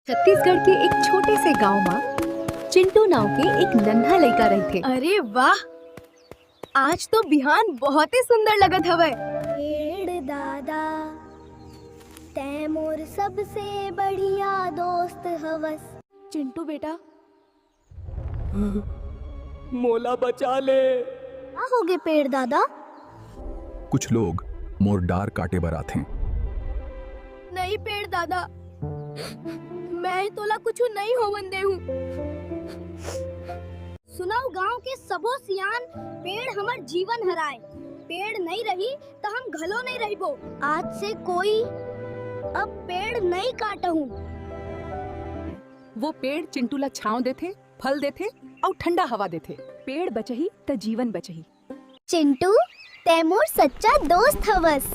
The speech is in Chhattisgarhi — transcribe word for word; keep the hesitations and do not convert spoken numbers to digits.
छत्तीसगढ़ के एक छोटे से गांव म चिंटू नाव के एक नन्हा लइका रहिथे। अरे वाह, आज तो बिहान बहुत ही सुंदर लगत हवय। पेड़ दादा, तै मोर सबसे बढ़िया दोस्त हवस। चिंटू बेटा, मोला बचा ले। का होगे पेड़ दादा? कुछ लोग मोर डार काटे बर आथें। नहीं पेड़ दादा, मैं तोला कुछ नहीं होवन देहूं। सुनव गांव के सबो सियान, पेड़ हमर जीवन हराय। पेड़ नहीं रही त हम घलो नहीं रहिबो। आज से कोई अब पेड़ नहीं काटहूं। वो पेड़ चिंटू ला छांव देथे, फल देथे अउ ठंडा हवा देथे। पेड़ बचही त जीवन बचही। चिंटू, तै मोर सच्चा दोस्त हवस।